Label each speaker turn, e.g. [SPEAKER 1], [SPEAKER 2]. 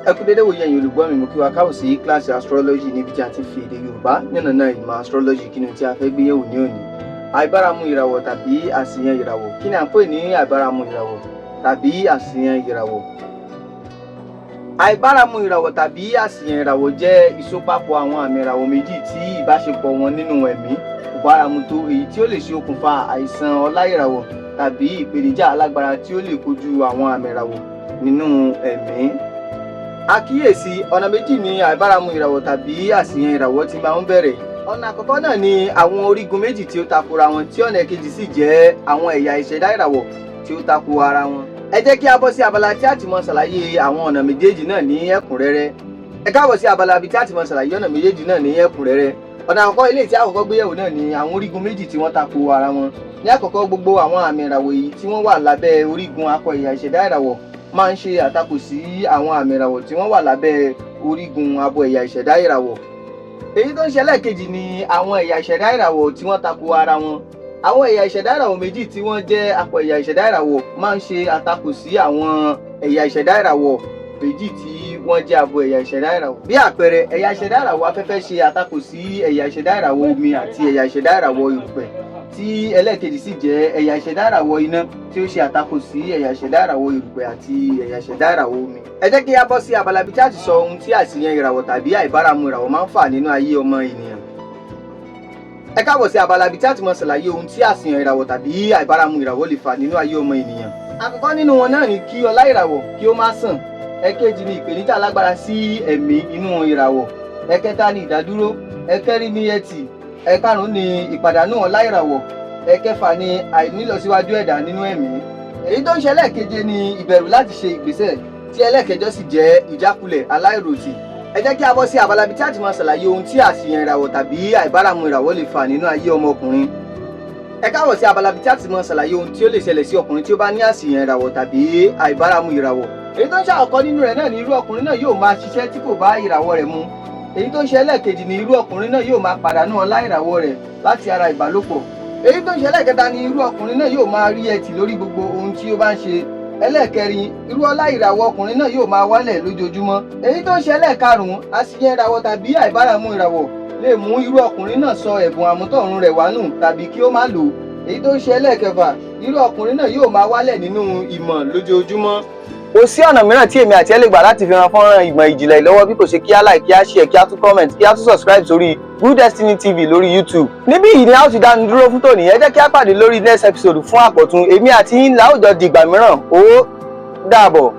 [SPEAKER 1] Ẹ kú dédé wòye, ẹ̀yin olùgbọ́ mi. Mo kí wa káàbọ̀ sí kíláàsì astrology níbi tí a ti fi èdè Yorùbá yànnàná ìmọ̀ astrology. Kí ni tí a fẹ́ gbé yẹ̀wò ní òní? Àìbáramu ìràwọ̀ tàbí àṣìyàn ìràwọ̀. Kí ni à ń pè ní àìbáramu ìràwọ̀ tàbí àṣìyàn ìràwọ̀? Àìbáramu ìràwọ̀ tàbí àṣìyàn ìràwọ̀ jẹ́ ìsopapọ̀ àwọn àmì ìràwọ̀ méjì tí ìbáṣepọ̀ wọn nínú ẹ̀mí kò báramu tó, èyí tí ó lè ṣe okùnfà àìsàn ọlá ìràwọ̀ tàbí ìpèníjà alágbára tí ó lè kojú àwọn àmì ìràwọ̀ nínú ẹ̀mí. Àkíyèsí: ọ̀nà méjì ni àìbáramu ìràwọ̀ tàbí àṣìyàn ìràwọ̀ ti máa ń bẹ̀rẹ̀. Ọ̀nà àkọ́kọ́ náà ni àwọn orígun méjì tí ó takora wọn, tí ọ̀nà kejì sì jẹ́ àwọn ẹ̀yà ìṣẹ̀dá ìràwọ̀ tí ó tako ara wọn. Ẹ jẹ́ kí a bọ́ sí abala tí a ti mọ ṣàlàyé àwọn ọ̀nà méjèèjì náà ní ẹ̀kúnrẹ́rẹ́. Ẹ káàbọ̀ sí abala ibi tí a ti mọ ṣàlàyé ọ̀nà méjèèjì náà ní ẹ̀kúnrẹ́rẹ́. Ọ̀nà àkọ́kọ́, ilé tí a kọ́kọ́ gbéyẹ̀wò náà ni àwọn orígun méjì tí wọ́n tako ara wọn. Ní àkọ́kọ́, gbogbo àwọn àmì ìràwọ̀ èyí tí wọ́n wà lábẹ́ orígun akọ ẹ̀yà ìṣẹ̀dá ìràwọ̀ máa ń ṣe àtakò sí àwọn àmì ìràwọ̀ tí wọ́n wà lábẹ́ orígun abo ẹ̀yà ìṣẹ̀dá ìràwọ̀. Èyí tó ń ṣe ẹlẹ́ẹ̀kejì ni àwọn ẹ̀yà ìṣẹ̀dá ìràwọ̀ tí wọ́n tako ara wọn. Àwọn ẹ̀yà ìṣẹ̀dá ìràwọ̀ méjì tí wọ́n jẹ́ akọ ẹ̀yà ìṣẹ̀dá ìràwọ̀ máa ń ṣe àtakò sí àwọn ẹ̀yà ìṣẹ̀dá ìràwọ̀ méjì tí wọ́n jẹ́ abo ẹ̀yà ìṣẹ̀dá ìràwọ̀. Bí àpẹẹrẹ, ẹ̀yà ìṣẹ̀dá ìràwọ̀ afẹ́fẹ́ ṣe àtakò sí ẹ̀yà ìṣẹ̀dá ìràwọ̀ omi àti ẹ̀yà ìṣẹ̀dá ìràwọ̀ erùpẹ̀, tí ẹlẹ́ẹ̀kejì sì jẹ́ ẹ̀yà ìṣẹ̀dá ìràwọ̀ iná tí ó ṣe àtakò sí ẹ̀yà ìṣẹ̀dá ìràwọ̀ erùpẹ̀ àti ẹ̀yà ìṣẹ̀dá ìràwọ̀ omi. Ẹ jẹ́ kí a bọ́ sí abala ibi tí a ti sọ ohun tí àṣìyàn ìràwọ̀ tàbí àìbáramu ìràwọ̀ máa ń fà nínú ayé ọmọ ènìyàn. Ẹ káàbọ̀ sí abala ibi tí a ti mọ ṣàlàyé ohun tí àṣìyàn ìràwọ̀ tàbí àìbáramu ìràwọ̀ lè fà nínú ayé ọmọ ènìyàn. Àkọ́kọ́ nínú wọn náà ni kí ọlá ìràwọ̀ kí ó má sàn. Ẹ̀kejì ni ìpèníjà lágbára sí ẹ̀mí inú ìràwọ̀. Ẹ̀kẹta ni ìdádúró. Ẹ̀kẹrin ni ẹtì. Ẹ̀karùn-ún ni ìpàdánù ọlá ìràwọ̀. Ẹ̀kẹfà ni àìnílọsíwájú ẹ̀dá nínú ẹ̀mí. Èyí tó ń ṣe ẹlẹ́ẹ̀keje ni ìbẹ̀rù láti ṣe ìgbésẹ̀, tí ẹlẹ́ẹ̀kẹjọ sì jẹ́ ìjákulẹ̀ aláìròtì. Ẹ jẹ́ kí a bọ́ sí abala ibi tí a ti máa ṣàlàyé ohun tí àṣìyàn ìràwọ̀ tàbí àìbáramu ìràwọ̀ lè fà nínú ayé ọmọkùnrin. Ẹ káàbọ̀ sí abala ibi tí a ti máa ṣàlàyé ohun tí ó lè ṣẹlẹ̀ sí ọkùnrin tí ó bá ní àṣìyàn ìràwọ̀ tàbí àìbáramu ìràwọ̀. Èyí tó ń ṣàkọ́kọ́ nínú rẹ̀ náà ni irú ọkùnrin náà yóò máa ṣiṣẹ́ tí kò bá ìràwọ̀ rẹ̀ mu. Èyí tó ń ṣe ẹlẹ́ẹ̀kejì ni irú ọkùnrin náà yóò máa pàdánù ọlá ìràwọ̀ rẹ̀ láti ara ìbálòpọ̀. Èyí tó ń ṣe ẹlẹ́ẹ̀kẹta ni irú ọkùnrin náà yóò máa rí ẹtì lórí gbogbo ohun tí ó bá ń ṣe. Ẹlẹ́ẹ̀kẹrin, irú ọlá ìràwọ̀ ọkùnrin náà yóò máa wálẹ̀ lójoojúmọ́. Èyí tó ń ṣe ẹlẹ́ẹ̀karùn-ún, àṣìyàn ìràwọ̀ tàbí àìbáramu ìràwọ̀ lè mú irú ọkùnrin náà sọ ẹ̀bùn àmútọ̀run rẹ̀ wá nù tàbí kí ó má lò ó. Èyí tó ń ṣe ẹlẹ́ẹ̀kẹfà, irú ọkùnrin náà yóò máa wálẹ̀ nínú ìmọ̀ lójoojúmọ́. Kò sí ọ̀nà mìíràn tí èmi àti ẹ lè gbà láti fi ran fọ́nrán ìmọ̀ ìjìnlẹ̀ lọ́wọ́ bí kò ṣe kí á like, kí á share, kí á tún comment, kí á tún subscribe sórí Good Destiny TV lórí YouTube. Níbí yìí ni a ó ti dánu dúró fún tòní. Ẹ jẹ́ kí á pàdé lórí next episode fún àkọ́tún. Èmi àti yín láwùjọ dìgbà mìíràn. Ó dàbọ̀.